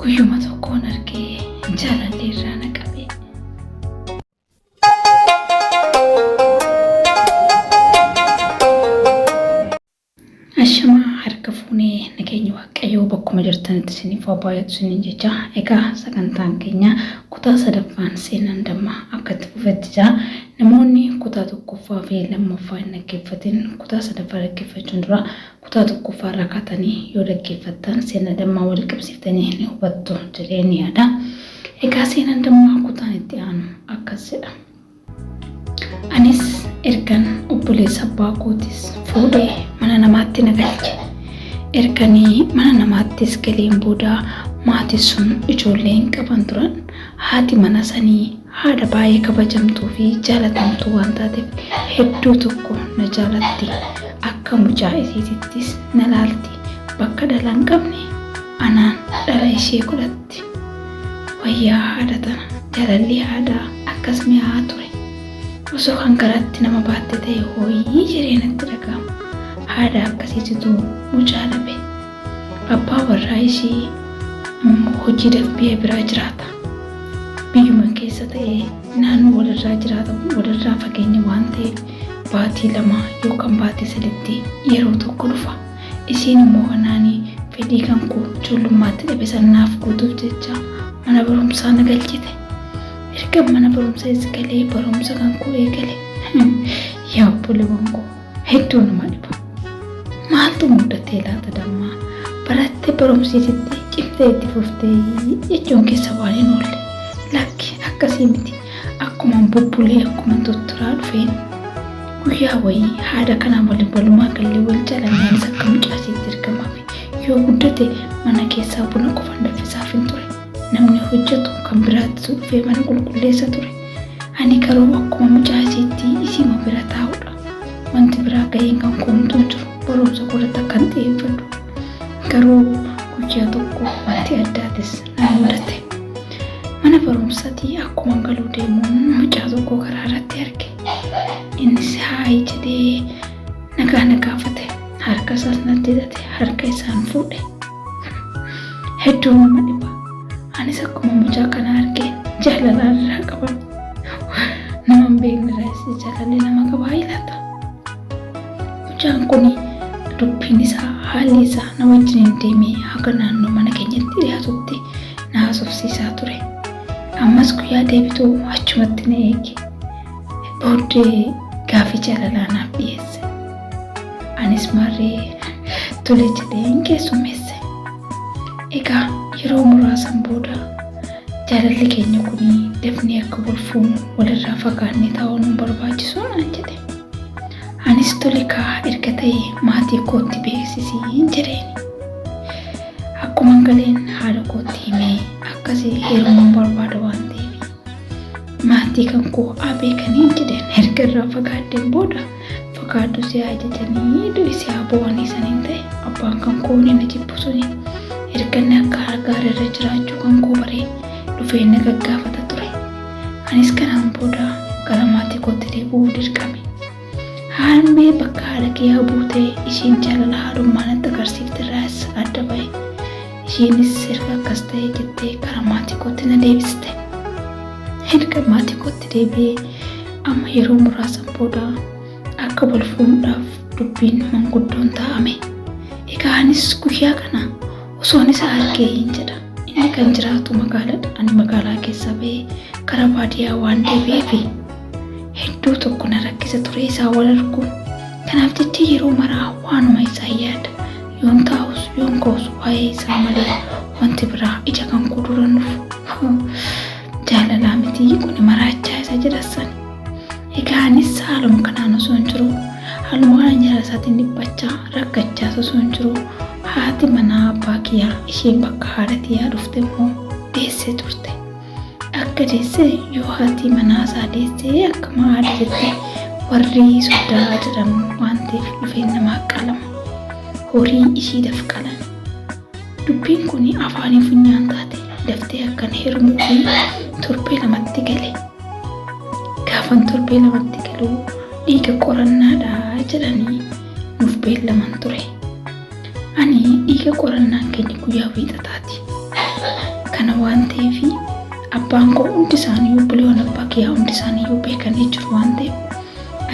Guyyuma tokkoon argee jaalalli irraa na qabe. Ashamaa harka fuunee nageenyi waaqayyoo bakkuma jirtanitti isiniif haa baay'atu isiniin jecha egaa sagantaan keenya kutaa sadaffaan seenaan dammaa akka itti fufetti jira. Namoonni kutaa tokkoffaa fi lammaffaa hin dhaggeeffatin kutaa sadaffaa dhaggeeffachuun dura kutaa tokkoffaa irraa kaatanii yoo dhaggeeffattan seenaa dammaa wal qabsiiftanii ni hubattu jedhee ni yaada. Egaa seenaan dammaa kutaan itti aanu akkas jedha. Anis ergan obboleessa abbaa kootis fuudhee mana namaatti na galche. Erganii mana namaattis galeen booda maatiin sun ijoollee hin qaban turan. Haati mana sanii haadha baay'ee kabajamtuu fi jaalatamtuu waan taateef hedduu tokko na jaalatti. Akka mucaa isiitittis na laalti. Bakka dhala hin qabne anaan dhala ishee godhatti. Wayyaa haadha tana jaalalli haadhaa akkas mi'aa'aa ture. Osoo kan garaatti nama baatte ta'e hooyii jedhee natti dhaga'ama. Haadha akkasiititu mucaa dhabe. Abbaa warraa ishii immoo hojiidhaaf biyya biraa jiraata. Biyyuma keessa ta'ee naannoo walirraa jiraata walirraa fageenya waan ta'eef baatii 2 yookaan baatii saditti yeroo tokko dhufa. Isiin immoo anaani fedhii kan koo ijoollummaatti dhabe san naaf guutuuf jecha mana barumsaa na galchite. Ergan mana barumsaas galee barumsa kan koo eegale. Yaa obboleewwan koo hedduu nama dhiba. Maaltu mudatee laata dammaa barattee barumsiisitti cimtee itti fuftee jechuun keessa waan hin oolle. Lakki akkasii miti. Akkuman bubbulee akkuman tutturaa dhufeen guyyaa wayii haadha kanaan waliin walumaa gallee wal jaalannee anis akka mucaa isiitti ergamaafi yoo guddate mana keessaa buna qofan danfisaaf hin ture. Namni hojjetu kan biraattitu dhufee mana qulqulleessa ture. Ani garuu akkuma mucaa isiitti isiima bira taa'uudha. Wanti biraa gaheen kan koomtuu hin jiru. Barumsa koorratti akkan xiyyeeffadhu. Garuu guyyaa tokko wanti addaatis na mudate. Mana barumsaatii akkuman galuu deemuun mucaa tokko karaa irratti arge. Innis haayi jedhee nagaa na gaafate. Harka isaas natti hidhate. Harka isaan fuudhe. Hedduu nama dhiba. Anis akkuma mucaa kana argeen jaalala irraa qabame. Nama hin beekne irraas jaalalli nama qabaa ilaata. Mucaan kun dubbiin isaa haalli isaa na wajjin hin deemee haga naannoo mana keenyatti dhiyaatutti na haasofsiisaa ture. Ammas guyyaa deebitu achumatti na eege. Booddee gaafii jaalalaa naaf dhiyeesse. Anis maarree tole jedheen keessummeesse. Egaa yeroo muraasan booda jaalalli keenya kun dafnee akka wal fuunu walirraa fagaannee taa'uun nu barbaachisu naan jedhe. Anis tole kaa erga ta'e maatii kootti beeksisi jedheeni. Akkuman galeen haadha kootti himee akkasii heerumuun barbaada waan ta'eef maatii kan koo haa beekaniin jedheen erga irraa fagaadheen booda fagaadhu si haa jajanii du'i si haa bo'anii saniin ta'e abbaan kan koo inni na jibbu suni erga inni akka haala gaarii irra jiraachuu kan koo baree dhufee na gaggaafata ture. Anis kanaan booda gara maatii kootti deebi'uuf dirqame. Harmee bakka haadha kiyyaa buutee ishiin jaalala haadhummaa natti agarsiifte irraas adda ba'e. Ishiinis erga akkas ta'e jettee gara maatii kootti na deebiste. Erga maatii kootti deebi'ee amma yeroo muraasan booda akka wal fuudhuudhaaf dubbiin manguddoon taa'ame. Egaa anis guyyaa kana Osoon isa argee hin jedha. Inni kan jiraatu magaaladha. Ani magaalaa keessaa ba'ee gara baadiyyaa waan deebi'eefi hedduu tokko na rakkisa ture isaa wal arguun. Kanaaf jecha yeroo maraa waanuma isaa yaada. Yoon taa'us yoon ka'us waa'ee isaa malee wanti biraa ija kan koo dura hin dhufu. Jaalalaa miti kuni maraachaa isa jedha sani. Egaa anis haaluma kanaan osoo hin jiru haaluma kanaan jaalala isaatiin dhiphachaa rakkachaas osoo hin jiru haati manaa abbaa kiyyaa isheen bakka haadha tiyyaa dhufte immoo deessee turte. Akka deesse yoo haati manaa isaa deessee akkuma aadatetti warri soddaa jedhamu waan ta'eef dhufeen namaa qalama. Horii ishiidhaaf qalan. Dubbiin kun afaanii funyaan taate daftee akkan heerumuu fi torbee lamatti gale. Gaafan torbee lamatti galuu dhiiga qorannaadha jedhanii nuuf beellaman ture. Ani dhiiga qorannaan keenya guyyaa wiixataati. waan ta'eef abbaan koo hundi isaanii obboleewwan abbaa kiyyaa hundi isaanii beekanii jiru waan ta'eef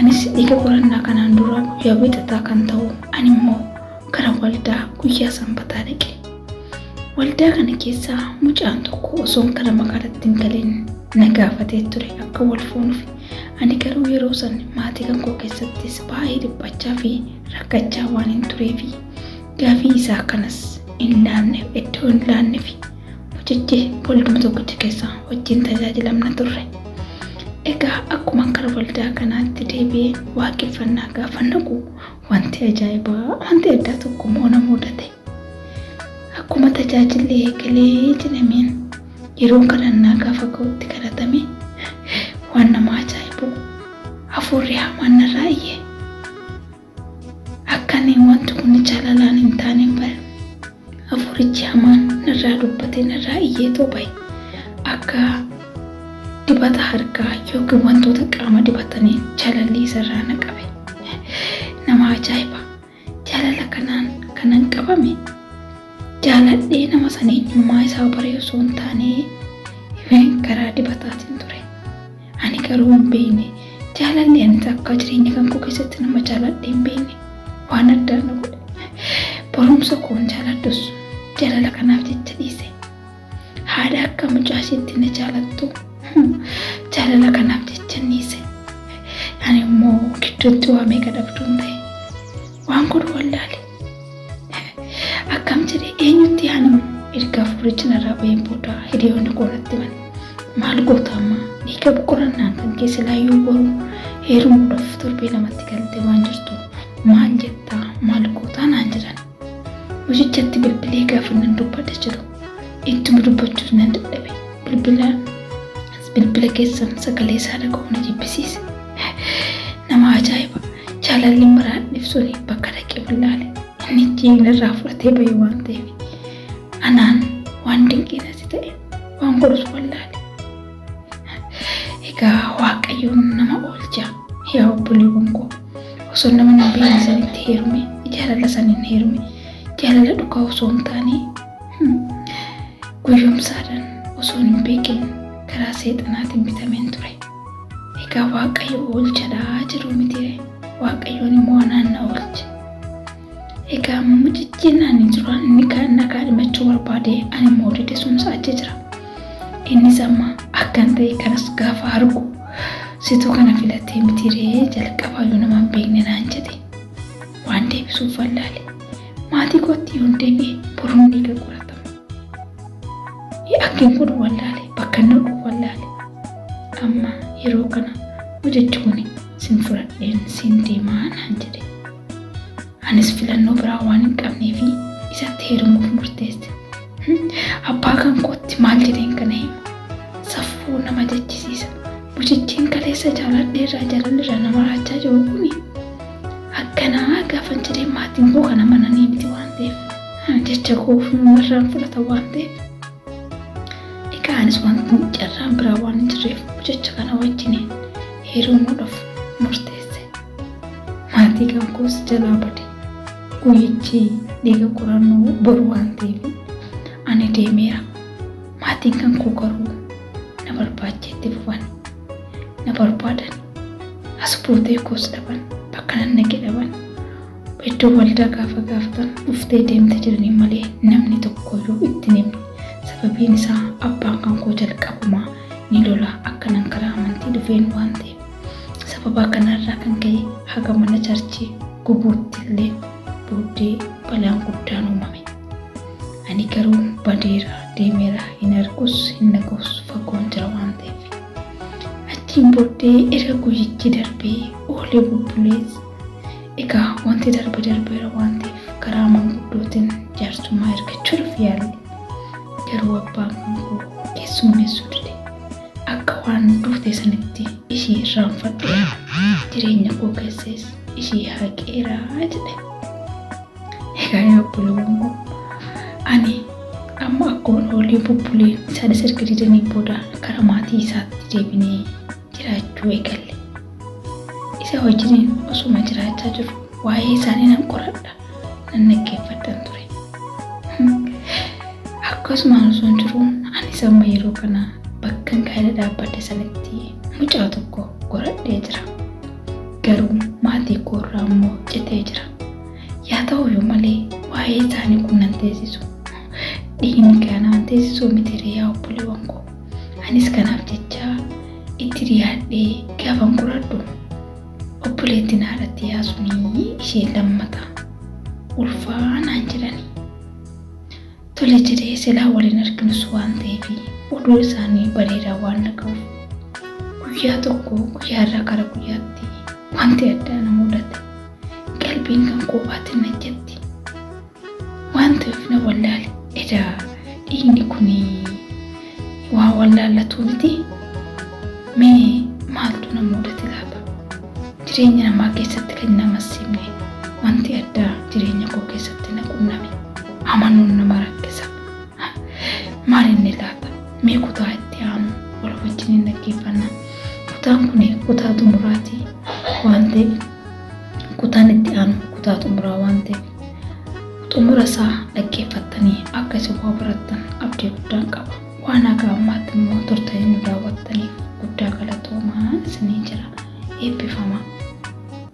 anis dhiiga qorannaa kanaan dura guyyaa wiixataa kan ta'u ani immoo gara waldaa guyyaa sanbataa dhaqe. Waldaa kana keessaa mucaan tokko osoon gara magaalaatti hin galin na gaafatee ture akka wal fuunuuf. Ani garuu yeroo san maatii kan koo keessattis baay'ee dhiphachaa fi rakkachaa waan hin tureefi gaafii isaa kanas hin laanne iddoo hin laannefi mucichi walduma tokkicha keessa wajjin tajaajilamna turre. Egaa akkuma gara waldaa kanaatti deebi'ee waaqeffannaa gaafa naqu wanti ajaa'ibaa wanti addaa tokko immoo na mudate. Akkuma tajaajilli eegalee jedhameen yeroo kadhannaa gaafa ga'utti kadhatame waan nama ajaa'ibu hafuurri hamaan narraa iyye. Akka ani wanti kun jaalalaan hin taane bare. Hafuurichi hamaan narraa dubbatee narraa iyyeetoo bahe. Akka dibata harkaa yookiin wantoota qaama dibataniin jaalalli isarraa na qabe. Nama ajaa'iba! Jaalala kanaan kanan qabame jaaladhee nama sana eenyummaa isaa baree osoo hin taane karaa dibataatiin ture. Ani garuu hin beekne jaalalli ani takka jireenya kan koo keessatti nama jaaladhee hin beekne waan addaa na godhe. Barumsa koon jaaladhus jaalala kanaaf jecha dhiise. Haadha akka mucaa isheetti na jaalattu jaalala kanaaf jecha dhiise. Ani immoo gidduutti waa meeqa dhabduun ta'e. Waan godhu wallaale. Akkam jedhee eenyutti yaanamu erga hafuurichi narraa ba'een booda hiriyoonni koo natti himan. Maal goota amma dhiiga qorannaan kan keessa laayyuu boru heerumuudhaaf torbee lamatti galtee waan jirtu maal jettaa maal gootaa naan jedhan. Mucichatti bilbilee gaafa nan dubbadha jedhu ittuma dubbachuus nan dadhabe. Bilbila bilbila keessan sagalee isaa dhaga'uu na jibbisiise. Nama ajaa'iba! Jaalalli maraadhiif suni bakka dhaqee wallaale. Inni jiina irraa fudhatee bahe waan ta'eef anaan waan dinqii natti ta'e waan godhus wallaale. Egaa Waaqayyoon nama oolcha yaa obboleewwan koo. Osoo nama hin beekne sanitti heerume jaalala saniin heerume jaalala dhugaa osoo hin taane guyyoomsaadhaan osoo hin beekin karaa seexanaatiin bitameen ture. Egaa Waaqayyo oolchadhaa jiru miti Waaqayyoon immoo anaan na oolche. Egaa mucichi ani duraan inni kan na kaadhimachuu barbaade ani immoo dide sun achi jira. Innis amma akkan ta'e kanas gaafa argu situ kana filatee mitiree jalqabaayyuu nama hin beekne naan jedhe. Waan deebisuuf wallaale. Maatii kootti yoon deebi'e boruun dhiiga qoratama. Akkin godhu wallaale bakka inni dhaqu wallaale. Amma yeroo kana mucichi kun sin fudhadheen sin deemaa naan jedhe. Anis filannoo biraa waan hin qabnee fi isatti heerumuuf murteesse. Abbaa kan kootti maal jedheen kana hima? Safuu nama jechisiisa. Mucichiin kaleessa jaaladheerraa jaalalirraa nama raachaa jiru kuni akkanaa gaafan jedhee maatiin koo kana amananii miti waan ta'eef jecha koo ofumarraan fudhata waan ta'eef. Egaa anis wanti carraan biraa waan hin jirreef mucicha kana wajjiniin heerumuudhaaf murteesse. Maatii kan koos jalaa bade. Guyyichi dhiiga qorannoo boru waan ta'eef ani deemeera. Maatiin kan koo garuu na barbaacheetti fufan. Na barbaadan. As buutee koos dhaban. Bakka nan dhaqe dhaban. Iddoo waldaa gaafa gaafatan dhuftee deemte jedhanii malee namni tokkoyyuu itti hin himne. Sababiin isaa abbaan kan koo jalqabumaa ni lola akkanan karaa amantii dhufeen waan ta'eef. Sababa kanarraa kan ka'e haga mana charchii gubuutti illee booddee balaan guddaan uumame. Ani garuu badeera deemeera hin argus hin dhaga'us fagoon jira waan ta'eef. Achiin booddee erga guyyichi darbee oolee bubbulees egaa wanti darbe darbeera waan ta'eef karaa manguddootiin jaarsummaa ergachuudhaaf yaalle. Garuu abbaan kan koo keessummeessuu dide. Akka waan duute sanitti ishii irraanfadheera. Jireenya koo keessas ishii haqeera jedhe. Egaa yaa obboleewwan koo ani amma akkuma oolee bubbulee isaanis erga didanii booda karaa maatii isaatti deebinee jiraachuu eegalle. Isa wajjiniin osuma jiraachaa jiru waa'ee isaanii nan qoradha nan dhaggeeffadhan ture. Akkasumaan osoo hin jiru anis amma yeroo kana bakkan gaa'ela dhaabbadhe sanitti mucaa tokko godhadhee jira. Garuu maatii koo irraa immoo citee jira. Yaa ta'uyyuu malee waa'ee isaanii kun nan teessisu. Dhiigni kanaan teessisuu miti yaa obboleewwan koo. Anis kanaaf jecha itti dhiyaadhee gaafan qoradhu obboleettiin haadhatti yaasunii ishee lammata ulfaa naan jedhani. Tole jedhee silaa waliin arginus waan ta'eef oduu isaanii bareedaa waan dhaga'uuf guyyaa tokko guyyaa irraa gara guyyaatti wanti addaa na mudate. Qalbiin kan koobaatiin na jetti. Waan ta'eef na wallaale. Edaa dhiigni kun waa wallaallatu miti. Mee maaltu na mudate laata? Jireenya namaa keessatti kan nama simne wanti addaa jireenya koo keessatti na qunname. Amanuun nama rakkisa. Maal inni laata? Mee kutaa itti aanu wal wajjin hin dhaggeeffanna. Kutaan kun kutaa xumuraati waan ta'eef kutaan itti aanu kutaa xumuraa waan ta'eef xumura isaa dhaggeeffattanii akka isin waa barattan abdii guddaan qaba. Waan haga ammaatti immoo turtanii nu daawwattaniif guddaa galatoomaa isiniin jira. Eebbifama.